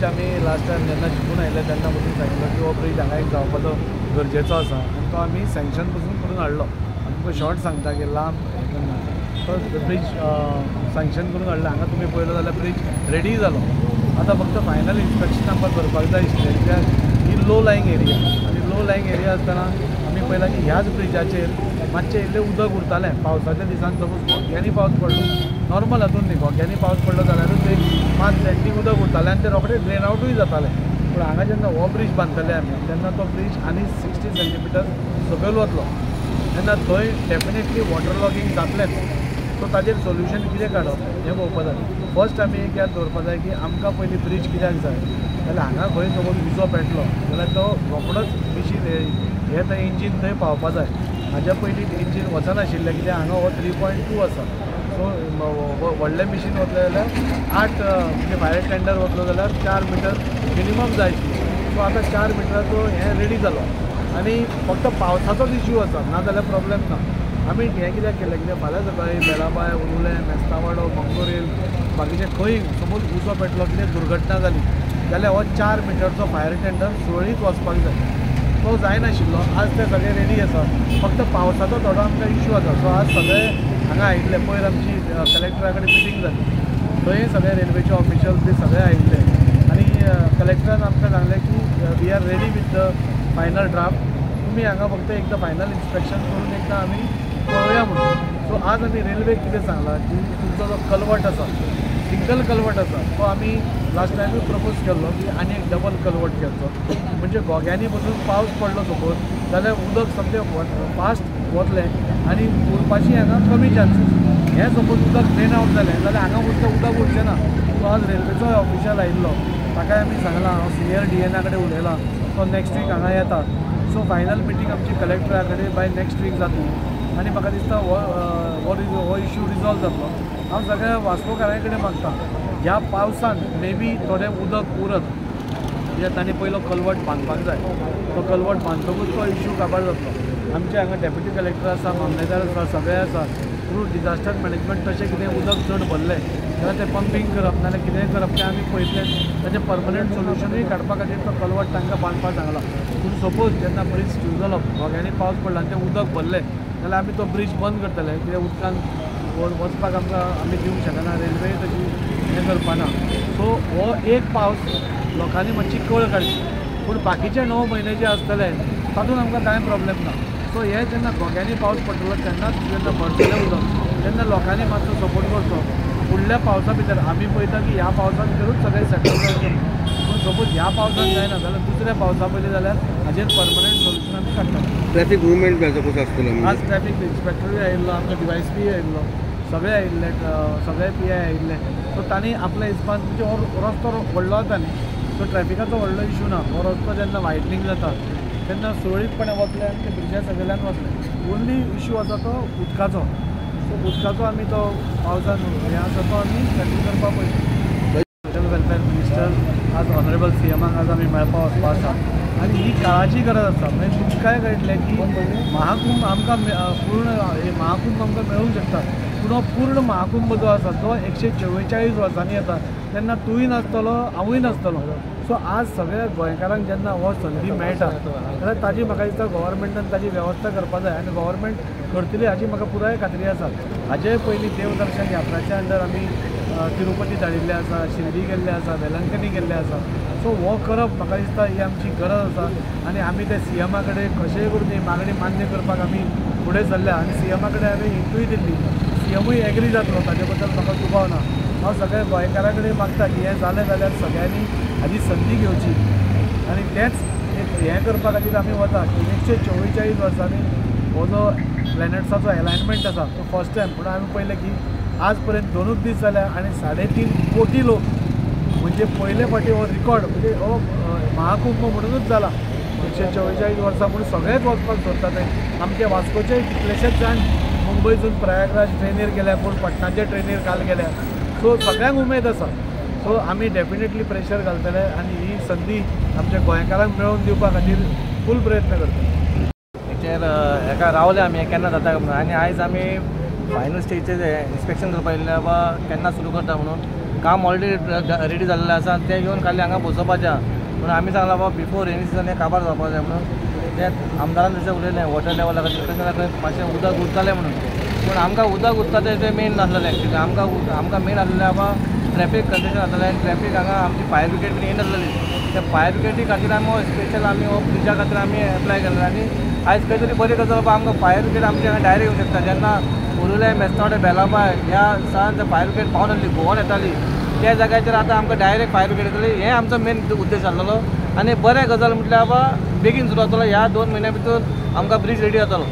आमी last time जेन्ना जिखून आयिल्ले तेन्ना पसून सांगिल्लो की हो ब्रीज हांगा एक जावपाचो गरजेचो आसा आनी तो आमी सँक्शन पसून करून हाडलो. आनी तुमकां शॉर्ट सांगता की लांब तो ब्रीज सँक्शन करून हाडलो. हांगा तुमी पळयलो जाल्यार ब्रीज रेडी जालो. आतां फक्त फायनल इन्स्पेक्शन आमकां करपाक जाय आशिल्लें, कित्याक ही लो लायंग एरिया आनी लो लायंग एरिया आसतना आमी पळयलां की ह्याच ब्रिजाचेर मातशें इल्लें उदक उरतालें. पावसाच्या दिसान सपोज घोग्यांनी पावस पडलो, नॉर्मल हातून न्ही, घोग्यांनी पावस पडलो जाल्यारूच एक 5 सेंटी उदक उरतालें आनी तें रोखडें ड्रेन आवटूय जातालें. पूण हांगा जेन्ना हो ब्रीज बांदतले आमी तेन्ना तो ब्रीज आनी 60 सेंटीमिटर सकयल वतलो, तेन्ना थंय डेफिनेटली वॉटर लॉगिंग जातलेंच. सो ताजेर सोल्युशन कितें काडप हें पळोवपा जाय. फर्स्ट आमी एक याद दवरपा जाय की आमकां पयलीं ब्रीज कित्याक जाय जाल्यार हांगा खंय सपोज उजो पेटलो जाल्यार तो रोखडोच मिशीन हें थंय इंजीन थंय पावपा जाय. हाज्या पयलीं इंजीन वचनाशिल्लें कित्याक हांगा हो 3.2 आसा. सो व्हडलें मिशीन वतलें जाल्यार 8 म्हणजे फायर टेंडर वतलो जाल्यार 4 मिटर मिनिमम जाय आशिल्लें. सो आतां 4 मिटराचो हें रेडी जालो आनी फक्त पावसाचोच इश्यू आसा, ना जाल्यार प्रॉब्लेम ना. आमी हें कित्याक केलें कित्याक फाल्यां सकाळीं बेलाबाय, उरुलें, मेस्तावाडो, मंगोरेल, बाकीचे खंय सपोज उजो पेटलो, कितें दुर्घटना जाली जाल्यार हो 4 मिटरचो फायर टेंडर सुरळीत वचपाक जाय. तो जायनाशिल्लो. आज ते सगळे रेडी आसा, फक्त पावसाचो थोडो आमकां इश्यू आसा. सो आज सगळे हांगा आयिल्ले, पयर आमची कलेक्टरा कडेन मिटींग जाली, थंय सगळे रेल्वेचे ऑफिशियल्स बी सगळे आयिल्ले आनी कलेक्टरान आमकां सांगलें की we are ready with the final draft, तुमी हांगा फक्त एकदां फायनल इन्स्पेक्शन करून एकदां आमी पळोवया म्हणून. सो आज आमी रेल्वेक कितें सांगलां की तुमचो जो कलवट आसा, सिंगल कलवट आसा, तो आमी लास्ट टायमूय प्रपोज केल्लो की आनी एक डबल कलवट करचो, म्हणजे घोग्यांनी पसून पावस पडलो सपोज जाल्यार उदक सामकें फास्ट वतलें आनी उरपाची हांगा कमी चान्सीस. हें सपोज उदक ड्रेन आवट जालें जाल्यार हांगा उदक उरचें ना. सो आज रेल्वेचोय ऑफिशियल आयिल्लो, ताकाय आमी सांगलां, हांव सिनियर DNA कडेन उलयलां, तो नेक्स्ट वीक हांगा येता. सो फायनल मिटींग आमची कलेक्टरा कडेन बाय नेक्स्ट वीक जातली आनी म्हाका दिसता हो इश्यू रिजॉल्व जातलो. हांव सगळ्या वास्कोकारां कडेन मागता, ह्या पावसान मे बी थोडें उदक उरत कित्याक तांणी पयलो कलवट बांदपाक जाय. तो कलवट बांदतकूच तो इश्यू काबार जातलो. आमचे हांगा डेप्युटी कलेक्टर आसा, मामलेदार आसा, सगळे आसा. थ्रू डिजास्टर मॅनेजमेंट तशें कितें उदक चड भरलें जाल्यार तें पंपींग करप नाजाल्यार कितेंय करप तें आमी पळयतलें. ताचें परमनंट सोल्युशनूय काडपा खातीर तो कलवट तांकां बांदपाक सांगला. पूण सपोज जेन्ना ब्रीज सुरू जालो, घोग्यांनी पावस पडला आनी तें उदक भरलें जाल्यार आमी तो ब्रीज बंद करतले, कित्याक उदकान वचपाक आमकां आमी दिवंक शकना, रेल्वे तशी हें करपाना. सो हो एक पावस लोकांनी मातशी कळ काडची, पूण बाकीचे 9 म्हयने जे आसतले तातूंत आमकां कांय प्रॉब्लेम ना. सो हे जेन्ना घोग्यांनी पावस पडटलो तेन्नाच जेन्ना भरतलें उदक तेन्ना लोकांनी मातसो सपोर्ट करचो. फुडल्या पावसा भितर आमी पळयता की ह्या पावसा भितरूच सगळें सेटल जावचें, पूण सपोज ह्या पावसान जायना जाल्यार दुसऱ्या पावसा पयलीं जाल्यार हाजेर परमनंट सोल्युशन आमी काडटले. ट्रॅफिक मुवमेंट कसो आसतलो? आज ट्रॅफिक इन्स्पेक्टरूय आयिल्लो, आमचो DYSP आयिल्लो, सगळे आयिल्ले, सगळे PI आयिल्ले. सो तांणी आपल्या हिसपान, म्हणजे हो रस्तो व्हडलो आसा न्ही, सो ट्रॅफिकाचो व्हडलो इश्यू ना. हो रस्तो जेन्ना वायडनींग जाता तेन्ना सुरळीतपणे वतले आनी ते ब्रिजा सगळ्यान वतले. ओन्ली इश्यू आसा तो उदकाचो. सो उदकाचो आमी तो पावसान हें आसा तो आमी सेटल करपाक पळयता. सोशल वेलफेअर मिनिस्टर आज ऑनरेबल CMाक आज आमी मेळपाक वचपा आसा आनी ही काळाची गरज आसा. म्हणजे तुमकांय कळटलें की महाकुंभ आमकां पूर्ण महाकुंभ आमकां मेळूंक शकता, पूण हो पूर्ण महाकुंभ जो आसा तो 144 वर्सांनी येता, तेन्ना तूंय नासतलो, हांवूय नासतलो. सो आज सगळ्या गोंयकारांक जेन्ना हो संदी मेळटा जाल्यार ताजी म्हाका दिसता गव्हर्मेंटान ताजी वेवस्था करपा जाय आनी गव्हर्मेंट करतली हाजी म्हाका पुराय खात्री आसा. हाजे पयलीं देवदर्शन यात्राच्या अंडर आमी तिरुपती धाडिल्ले आसा, शिर्डी गेल्ले आसा, वेलंकनी गेल्ले आसा. सो हो करप म्हाका दिसता ही आमची गरज आसा आनी आमी ते CMा कडेन कशेंय करून ही मागणी मान्य करपाक आमी फुडें सरल्या आनी CMा कडेन हांवें हिंटूय दिल्ली, CMूय एग्री जातलो ताजे बद्दल म्हाका दुबाव ना. हांव सगळ्या गोंयकारां कडेन मागता की हें जालें जाल्यार सगळ्यांनी हाजी संदी घेवची आनी तेंच एक हें करपा खातीर आमी वता की 144 वर्सांनी हो जो प्लॅनेट्साचो एलायनमेंट आसा तो फर्स्ट टायम. पूण आमी पळयलें की आज पर्यंत 2 दीस जाल्या आनी 3.5 कोटी लोक, म्हणजे पयले फावटी हो रिकॉर्ड, म्हणजे हो महाकुंभ म्हणूनच जाला. 144 वर्सां म्हणून सगळेच वचपाक सोदता थंय. आमचे वास्कोचे कितलेशेच जाण मुंबयसून प्रयागराज ट्रेनीर गेल्या, कोण पटनाचे ट्रेनीर काल गेल्या. सो सगळ्यांक उमेद आसा. सो आमी डेफिनेटली प्रेशर घालतले आनी ही संदी आमच्या गोंयकारांक मेळोवन दिवपा खातीर फूल प्रयत्न करतले. हेचेर हेका रावले आमी केन्ना जाता म्हणून आनी आयज आमी फायनल स्टेजीचेर इन्स्पेक्शन करपाक येयल्ले बाबा केन्ना सुरू करता म्हणून. काम ऑलरेडी रेडी जाल्लें आसा आनी तें येवन खाली हांगा बसोवपाचें आहा. म्हणून आमी सांगलां बाबा बिफोर रेनी सिजन हें काबार जावपाक जाय म्हणून तें आमदारान जशें उलयलें वॉटर लेवला खातीर खंय ना खंय मातशें उदक उरतालें म्हणून, पूण आमकां उदक उरता तें मेन नासलेलें एक्चुली. आमकां मेन आसलेलें बाबा ट्रॅफीक कंजेशन जातालें आनी ट्रॅफीक हांगा आमची फायर ब्रिगेड बीन येनासलेली. त्या फायर ब्रिगेडी खातीर आमी स्पेशल आमी हो ब्रिजा खातीर आमी एप्लाय केल्लें आनी आयज खंय तरी बरी गजाल बाबा आमकां फायर ब्रिगेड आमची हांगा डायरेक्ट येवंक शकता. जेन्ना उरुले मेस्तावडे बेलाबाय ह्या सान फायर ब्रिगेड पावून आसली भोंवोन येताली त्या जाग्याचेर आतां आमकां डायरेक्ट फायर ब्रिगेड येतली. हें आमचो मेन उद्देश आसलेलो आनी बरें गजाल म्हटल्यार बाबा बेगीन सुरू जातलो, ह्या 2 म्हयन्या भितर आमकां ब्रीज रेडी जातलो.